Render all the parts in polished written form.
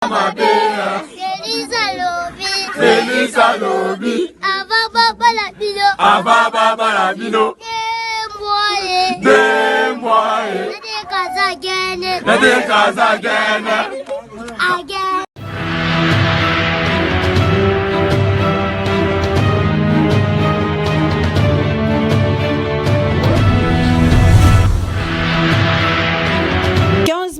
Mabe. Félix alobi. Félix alobi. Avant babala bino. Avant babala bino. Deux mois. Deux mois. Nade kaza gene. Nade kaza gene. Again.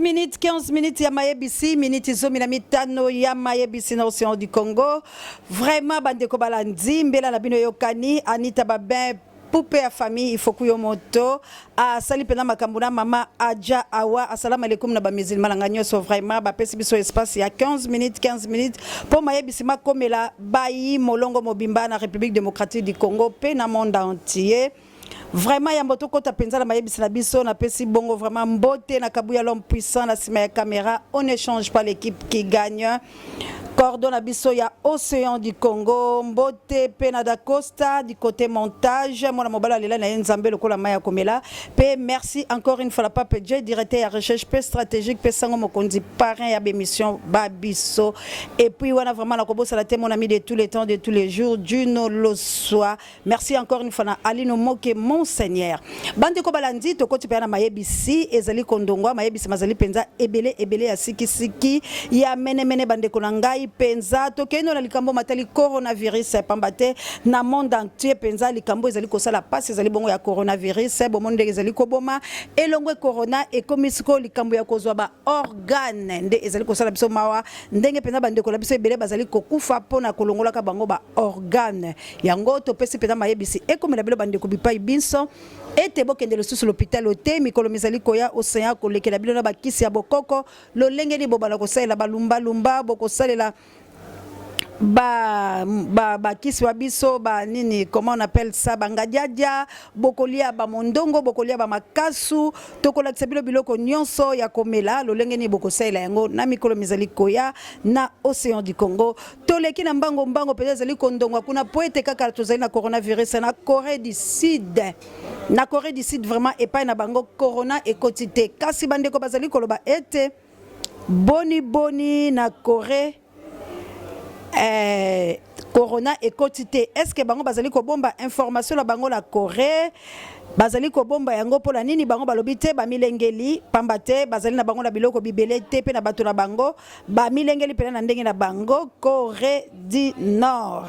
Minutes, 15 minutes ya mayebisi miniti 15 ya mayebisi na Océan du Congo. Vraiment bandeko balandi mbela na bino yokani Anita Babin poupée ya famille il faut kuyo moto asali mpena makambo na mama Adja Awa. Assalamu alaikum na ba musulman na nga nyonso, vraiment bapesi biso espace ya 15 minutes, 15 minutes mpo mayebisi makomela bayi molongo mobimba na République démocratique du Congo mpe na monde entier. Vraiment yambo tokota mpenza na mayebisi na biso, napesi bongo vraiment mbote na Kabuya l'homme puissant na nsima ya caméra. On ne change pas, l'équipe qui gagne. Cordon na biso ya Océan du Congo, mbote mpe na Dacosta du côté montage, mwana mobali alela na ye Nzambe lokola mai ya komela. Mpe merci encore une fois la Pape J, directeur ya recherche mpe stratégique mpe sango mokonzi parrain ya bémission babiso. Et puis wana vraiment nakobosala te mon ami de tous les temps, de tous les jours, Juno Loswa. Merci encore une fois na Alino Moke Monseigneur. Bandeko balandi, tokoti mpe na mayebisi ezali kondongwa. Mayebisi mazali mpenza ebele ebele ya sikisiki ya menemene. Bandeko na ngai, mpenza tokei no na likambo matali coronavirus, pamba te na monde entier mpenza likambo ezali kosala mpasi ezali bongo ya coronavirus. Bomoni ndenge ezali koboma elongo. Corona ekomi sikoyo likambo ya kozwa ba organe nde ezali kosala biso mawa, ndenge mpenza bandeko na biso ebele bazali kokufa mpona kolongolaka bango ba organe. Yango topesi mpenza mayebisi ekomela bino bandeko bipai binso ete bokende lisusu lopitalo te. Mikolo mizali koya, océan kolekela bino na bakisi ya bokoko lolenge nini bobanda kosalela balumbalumba, bokosalela ba ba bakisi wa biso ba nini, comment on appelle ça, bangadiadia, bokolia bamondongo, bokolia bamakasu. Tokolakisa bino biloko nyonso ya komela lolenge nini bokosalela yango na mikolo mizali koya na Océan du Congo. Toleki na mbango mbango mpenza ezali kondongwa kuna po ete kaka tozali na coronavirus na Corée du Sud. Na Corée du Sud vraiment epai na bango corona ekoti te, kasi bandeko bazali koloba ete boni boni na Corée corona ekoti te? Est ce que bango bazali kobomba information na bango na Corée? Bazali kobomba yango mpona nini? Bango balobi te bamilengeli, pamba te bazali na bango na biloko bibele te mpe na bato na bango bamilengeli mpena na ndenge na bango. Corée du Nord,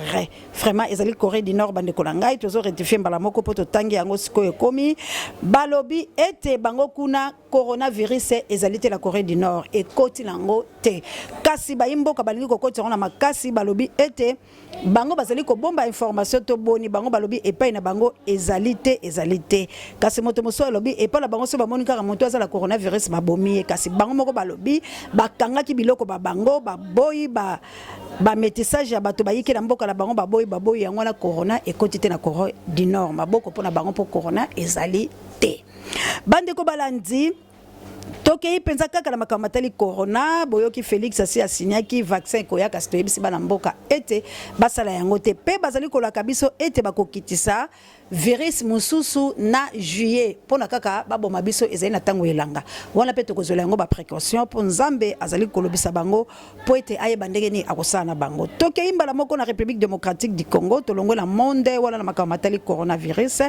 vraiment ezali Corée du Nord. Bandeko na ngai, tozo rectifier mbala moko mpo totangi yango sikoyo ekomi. Balobi ete bango kuna coronavirus ezali te na Corée du Nord, ekoti nango te, kasi bayi mboka balingi kokotisa yango na makasi. Balobi ete bango bazali kobomba information to boni? Bango balobi epai na bango ezali te, ezali te, kasi moto mosusu alobi epai na bango so bamoni kaka moto aza na coronavirus, babomi ye. Kasi bango moko balobi bakangaki biloko ba bango, baboyi ba bamétissage ya bato bayiki na mboka na bango, baboyi, baboyi yango. Wana corona ekoti te na Corée du Nord. Maboko mpo na bango mpo corona ezali te. Bandeko balandi, tokei mpenza kaka na makambo matali corona. Boyoki Félix asi asinyaki vaccin ekoya, kasi toyebisi bana mboka ete basala yango te mpe bazali kolaka biso ete bakokitisa virus mosusu na juillet mpona kaka baboma biso. Ezali na ntango elanga wana mpe tokozwela yango baprécaution mpo Nzambe azali kolobisa bango mpo ete ayeba ndenge nini akosala na bango. Tokei mbala moko na République démocratique du Congo. Tolongwe na monde wana na makambo matali coronavirus,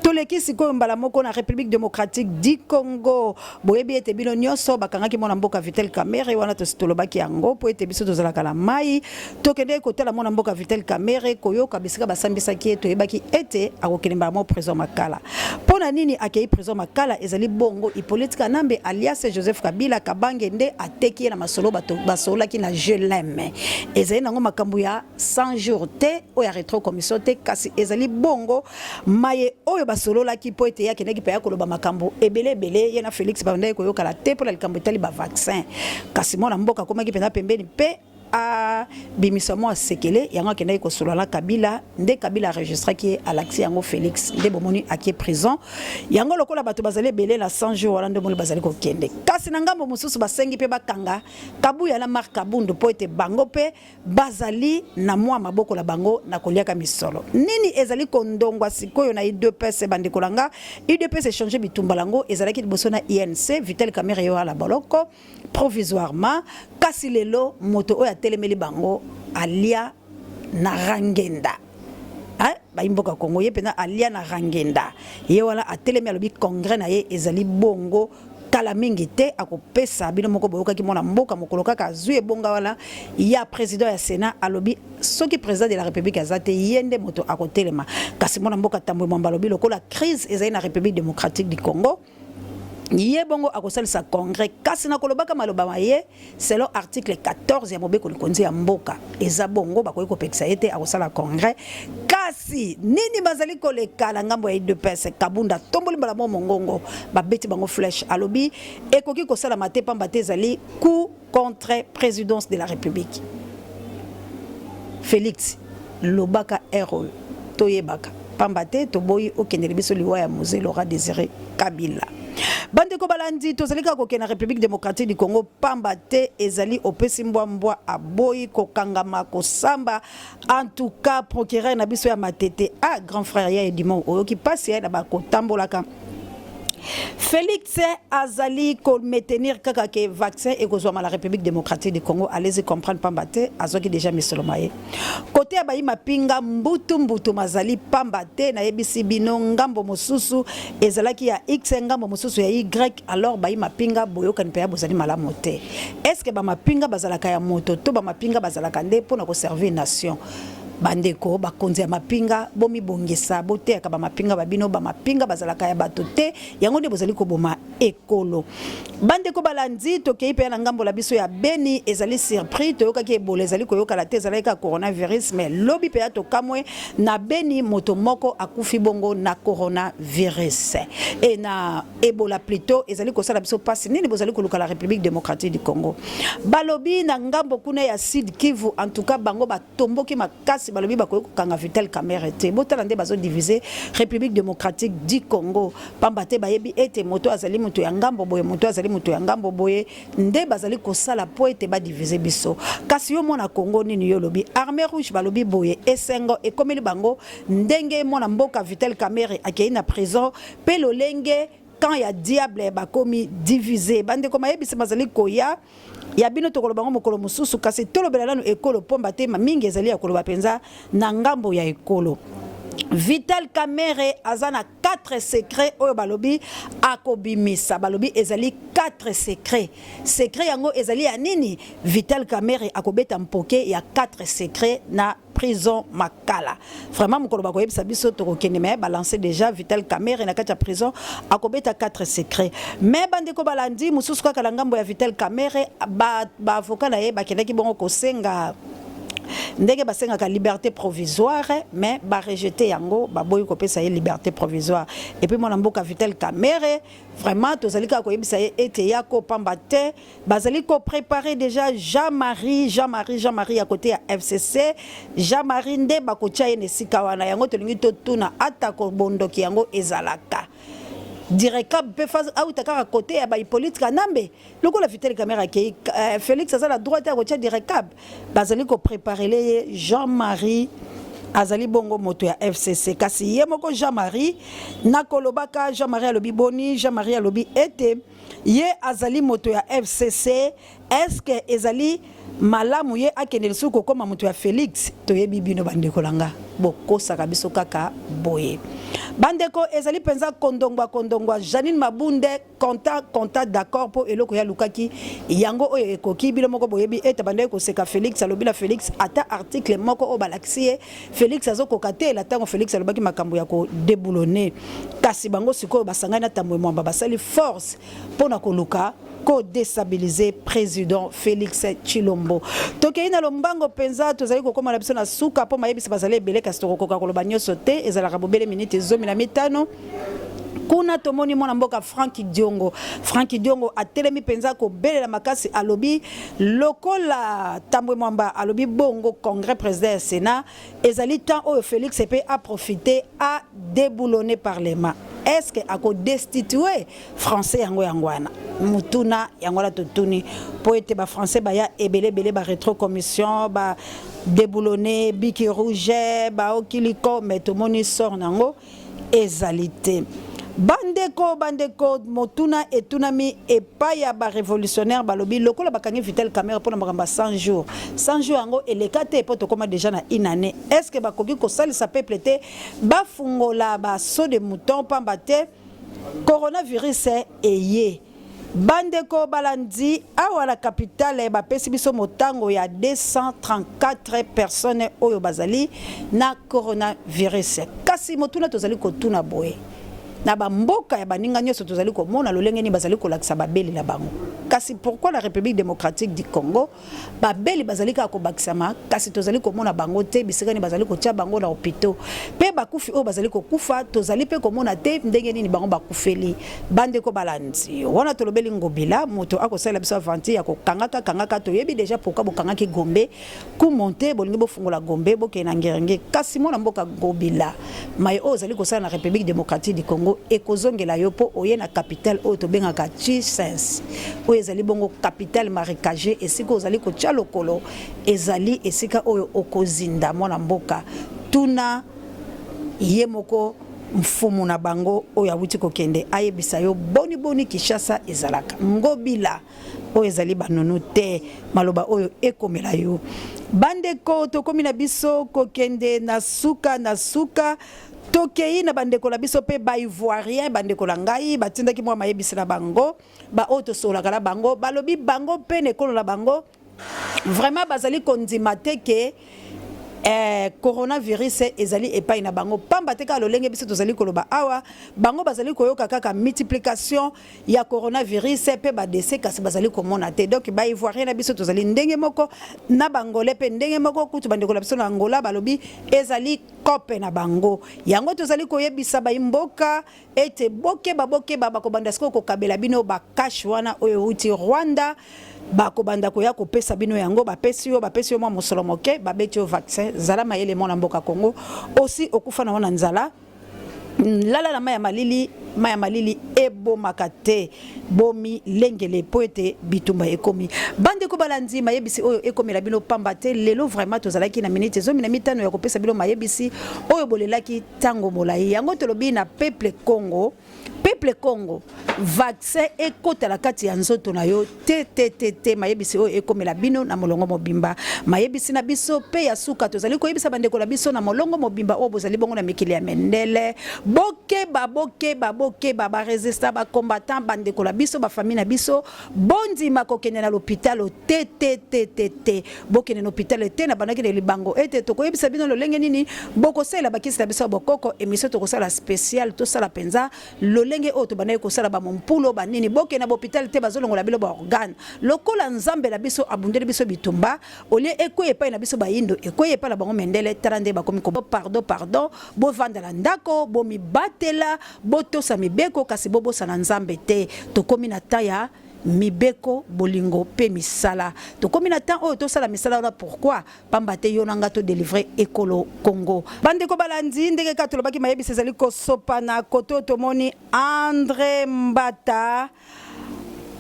toleki sikoyo mbala moko na République démocratique du Congo. Boyebi ete bino nyonso bakangaki mwana mboka Vital Kamerhe. Wana tosi tolobaki yango mpo ete biso tozalaka na mai. Tokendeki kotala mwana mboka Vital Kamerhe, koyoka bisika basambisaki ye. Toyebaki ete akokende mbala moko prison Makala. Mpo na nini akei prison Makala? Ezali bongo Hippolyte Kanambe alias Joseph Kabila Kabange nde ateki ye na masolo bato basololaki na Glm. Ezali nango makambo ya 100 jours te, oyo ya rétro commission te, kasi ezali bongo maye oyo basololaki mpo ete ye akendaki mpe ya koloba makambo ebele ebele. Ye na Félix babandaki koyokana te mpo na likambo etali bavaccin, kasi mwana mboka akomaki mpenza pembeni mpe Abimisa mwa sekele yango, akendaki kosolola na Kabila. Nde Kabila aregistraki ye, alakisi yango Félix, nde bomoni akie prison. Yango lokola bato bazali ebele na 100 jours wana, nde omoni bazali kokende. Kasi na ngambo mosusu, basengi mpe bakanga Kabuya na Mark Kabundu mpo ete bango mpe bazali na mwa maboko na bango na koliaka misolo. Nini ezali kondongwa sikoyo na UDPS? Bandeko na nga, UDPS echange bitumba yango ezalaki liboso na UNC. Vital Kamerhe yo ala boloko provisoirement, kasi lelo moto oyo atelemeli bango alia na rangenda. Bayi mboka Kongo, ye mpenza alia na rangenda. Ye wana atelemi, alobi congrès na ye ezali bongo kala mingi te, akopesa bino moko. Boyokaki mwana mboka mokolo kaka azwi ebonga wana ya président ya Sénat, alobi soki président de la République aza te, ye nde moto akotelema. Kasi mwana mboka Tambwe Mwamba alobi lokola crise ezali na République démocratique du Congo, ye bongo akosalisa congrès. Kasi na kolobaka maloba ma ye, selon article 14 ya mobeko likonzi ya mboka, eza bongo bakoki kopekisa ye te, akosala congrès. Kasi nini bazali koleka na ngambo ya UDPS? Kabunda tomboli mbala mo mongongo, babeti bango flèche, alobi ekoki kosalama te, pamba te ezali coup contre présidence de la République. Félix, lobaka ere oyo toyebaka, pamba te toboyi okendele biso liwa ya Mzee Laurent Désiré Kabila. Bandeko balandi, tozali kaka kokende na République démocratique du Congo, pamba te ezali opesi mbwa mbwa aboyi kokangama kosamba. En tout cas, procureur na biso ya Matete, ah, grand frère ya Edimon, oyoki mpasi ya na bakotambolaka. Félix azali komaintenir kaka ke vaccin ekozwama na République démocratique du Congo. Allez comprendre, pamba te azwaki déjà misolo ma ye. Kote ya bayi mapinga, mbutu mbutu mazali, pamba te nayebisi bino, ngambo mosusu ezalaki ya X, ngambo mosusu ya Y. Alors bayi mapinga, boyokani mpe ya bozali malamu te. Est ce que bamapinga bazalaka ya moto to bamapinga bazalaka nde mpona koservir nation? Bandeko bakonzi ya mapinga, bomibongisa, boteyaka bamapinga babino. Bamapinga bazalaka ya bato te, yango nde bozali koboma ekolo. Bandeko balandi, tokei mpe na ngambo na biso ya Beni. Ezali surpris, toyokaki Ebola ezali koyokana te, ezalaki kaka coronavirus, mais lobi mpe ya tokamwe, na Beni moto moko akufi bongo na coronavirus e na Ebola plutôt. Ezali kosala biso mpasi. Nini bozali koluka la République démocratique du Congo? Balobi na ngambo kuna ya Sud Kivu, en tout cas bango batomboki makasi, balobi bakoki kokanga Vital Kamerhe te. Botala nde bazodivise République démocratique du Congo, pamba te bayebi ete moto azali moto ya ngambo boye, moto azali moto ya ngambo boye, nde bazali kosala mpo ete badivise biso. Kasi yo mwana Congo, nini yo olobi? Armée rouge balobi boye, esengo ekomeli bango ndenge mwana mboka Vital Kamerhe akei na prison, mpe lolenge camp ya diable bakomi divise. Bandeko, mayebisi bazali koya ya bino, tokoloba yango mokolo mosusu. Kasi tolobela nanu ekolo, pamba te mingi ezali ya koloba mpenza na ngambo ya ekolo. Vital Kamerhe aza na 4 secret oyo balobi akobimisa. Balobi ezali 4 secret. Secret yango ezali ya nini? Vital Kamerhe akobeta mpoke ya 4 secret na prison Makala. Vraiment, mokolo bakoyebisa biso, tokokende. Me balance déjà, Vital Kamerhe na kati ya prison akobeta 4 secret. Me bandeko balandi, mosusu kaka na ngambo ya Vital Kamerhe, baavocat ba na ye bakendaki bongo kosenga ndenge basengaka liberté provisoire, mais barejeté yango, baboyi kopesa ye liberté provisoire. Et puis mwana mboka Vital Kamerhe, vraiment tozali kaka koyebisa ye ete ya kopamba te, bazali koprépare déjà Jean-Marie, Jean-Marie, Jean-Marie ya kote ya FCC. Jean-Marie nde bakotia ye na esika wana. Yango tolingi totuna, ata kobondoki yango ezalaka dircab mpe auta kaka kote ya baHippolyte Kanambe, lokola Vital Kamerhe akei, Félix aza na droit te ya kotia dircab? Bazali kopreparele ye Jean-Marie, azali bongo moto ya FCC. Kasi ye moko Jean-Marie, nakolobaka Jean-Marie alobi boni? Jean-Marie alobi ete ye azali moto ya FCC. Est-ce ezali malamu ye akende lisusu kokóma moto ya Félix? Toyebi bino, bandeko na nga, bokosaka biso kaka boye. Bandeko, ezali mpenza kondongwa kondongwa. Janine Mabunde content, content, d'accord, mpo eloko ya lukaki yango oyo ekoki. Bino moko boyebi ete bandeki koseka Félix. Alobi na Félix ata article moko oyo balakisi ye, Félix azokoka te. Ela ntango Félix alobaki makambo ya kodéboulonner, kasi bango sikoyo basangani na Tambwe Mwamba, basali force mpo na koluka kodéstabiliser président Félix Tshilombo. Tokei na lombango mpenza, tozali kokóma na biso na suka, mpo mayebisi bazali ebele, kasi tokokoka koloba nyonso te, ezalaka bobele miniti 15. Kuna tomoni mwana mboka Franck Diongo. Franck Diongo atelemi mpenza kobelela makasi, alobi lokola Tambwe Mwamba alobi bongo congrès president ya Senat ezali temps oyo Felix pe a profiter a deboulonner parlement. Est-ce que ako destituer français yango yango wana? Motuna yango wana totuni mpo ete ba français baya ebele ebele ba retro commission ba deboulonner biki rouge ba okiliko mais tomoni sort nango ezali te. Bandeko, bandeko, motuna etunami epai ya ba revolutionnaires balobi lokola bakangi Vital Kamerhe mpo na makambo ya 100 jours, 100 jours yango eleka te mpo tokoma dejà na une annee, est-ce que bakoki kosalisa peuple te bafungola ba sauts de mouton pamba te coronavirus eye? Bandeko balandi, awa na capitale bapesi biso motango ya 234 personnes oyo bazali na coronavirus. Kasi motuna tozali kotuna boye, na ba mboka ya baninga nionso tozali komona lolenge nini bazali kolakisa babeli na bango. Kasi pourquoi na Republique democratique du Congo Babeli bazali kaka kobakisama, kasi tozali komona bango te bisika nini bazali kotia bango na hopitaux. Pe bakufi oyo bazali kokufa, tozali pe komona te ndenge nini bango bakufeli. Bandeko balandi, wana tolobeli Ngobila, moto akosalela biso aventure ya kokangaka kangaka, toyebi dejà pourquoi bokangaki Gombe, coup monte, bolingi bofungola Gombe, bokende na Ngiri-Ngiri. Kasi mwana mboka Ngobila, maye oyo ozali kosala na Republique democratique du Congo ekozongela yo po oye na capitale oyo tobengaka Tshsens. Oyo ezali bongo capitale marecage, esika ozali kotia lokolo ezali esika oyo okozinda mwana mboka. Tuna ye moko mfumu na bango oyo awuti kokende ayebisa yo boni boni Kinshasa ezalaka. Ngobila oyo ezali ba nounou te, maloba oyo ekomela yo. Bandeko tokomi na biso kokende na suka na suka. Tokeyi na bandeko na biso pe ba ivoiriens, bandeko na ngai batindaki mwa mayebisi na bango, ba oyo tosololaka na bango, balobi bango pe na ekolo na bango vraiment bazali kondima te ke eh, coronavirus ezali epai na bango, pamba te kaka lolenge biso tozali koloba awa, bango bazali koyoka kaka multiplication ya coronavirus pe ba décès kasi bazali komona te. Donc ba ivoiriens na biso tozali ndenge moko na ba angolais pe ndenge moko, kutu bandeko na biso na Angola balobi ezali Cope na bango. Yango tozali koyebisa bayi mboka ete bokeba bokeba bakobanda sikoyo kokabela bino ba cash wana oyo ewuti Rwanda bakobanda koya kopesa bino yango bapesi yo bapesi yo mwa mosolo moke babeti yo vaccin zala mayele mwana mboka Congo osi okufa na yo na nzala lala na mai ya malili mai ya malili ebomaka te bomi lengele mpo ete bitumba ekomi bandeko balandi mayebisi oyo ekomela bino pamba te lelo vraiment tozalaki na minute 15 ya kopesa bino mayebisi oyo bolelaki ntango molai yango tolobi na peuple Congo peuple Congo vaccin ekota na kati ya nzoto na yo te te te te mayebisi oyo ekomela bino na molongo mobimba mayebisi na biso pe ya suka tozali koyebisa bandeko na biso na molongo mobimba oyo bozali bongo na mikili ya mendele bokeba bokeba bokeba ba resistant ba combattant bandeko na biso ba famille na biso bondima kokende na lopitalo te te te te te bokende na hopitalo te na bandaki na libango ete tokoyebisa bino lolenge nini bokosalela bakisi na biso ya bokoko emission tokosala special tosala mpenza lolenge oyo tobandaki kosala ba mompulo ba nini bokende na bopital te bazolongola bino ba organe lokola nzambe na biso abundeli biso bitumba olie ekwei epai na biso bayindo ekwei epai na bango mendele tala nde bakomi ko pardon pardon bovanda na ndako bomibatela botosa mibeko kasi bobosana nzambe te tokomi na temps ya mibeko bolingo pe misala tokomi na temps oyo tosala misala wana pourquoi pamba te yo na nga to delivrer ekolo Congo. Bandeko balandi, ndenge kaka tolobaki mayebisi ezali kosopana kote oyo tomoni Andre Mbata.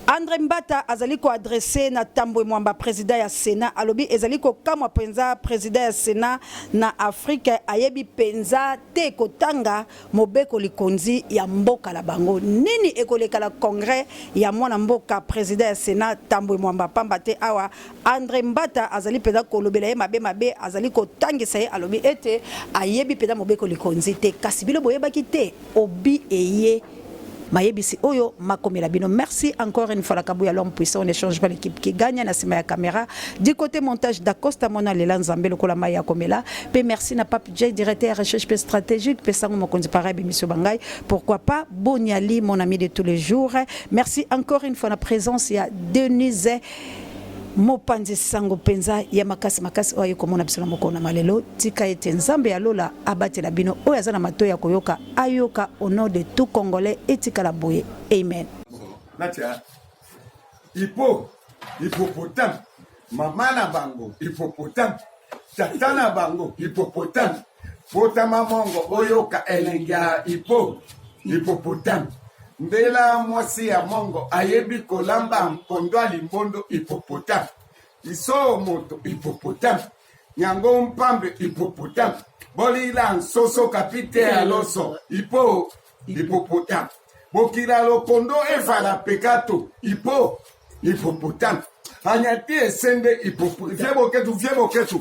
Andre Mbata azali ko adresser na Tambwe Mwamba president ya Senat, alobi ezali kokamwa penza president ya Senat na Afrique ayebi penza te kotanga mobeko likonzi ya mboka na bango. Nini ekoleka na congrès ya mwana mboka president ya Senat Tambwe Mwamba pamba te awa Andre Mbata azali mpenza kolobela ye mabe mabe, azali kotangisa ye, alobi ete ayebi mpenza mobeko likonzi te. Kasi bino boyebaki te? Obi eye mayebisi oyo makomela bino. Merci encore une fois la Kabuya l'homme puissant, on n'échange pas l'équipe qui gagne na sima ya caméra. Du côté montage d'Acosta Mona Lela Nzambe lokola mayi ya komela. Pe merci na Pape J directeur recherche pe stratégique pe sango mokonzi pareil bémission bangai. Pourquoi pas Boniali mon ami de tous les jours. Merci encore une fois na présence ya Denise. Mopanzi sango mpenza ya makasi makasi oyo aye komona biso na mokolo na malelo. Tika ete Nzambe ya lola abatela bino. Oyo aza na matoyi ya koyoka ayoka au nom de tout congolais etikala boye. Amen. Natia Hippo, hippopotame, mama na bango hippopotame, tata na bango hippopotame. Botama mongo oyoka elengi ya hippo, hippopotame. Mbela mwasi ya mongo ayebi kolamba mpondo ya limbondo hippopotame. Isoo moto hippopotame, nyango mpambe hippopotame. Bolila nsoso kapite ya loso hippo hippopotame. Bokila lokondo evala pekato hippo hippopotame. Anyati esende hippopotame. Vie boketu, vie boketu.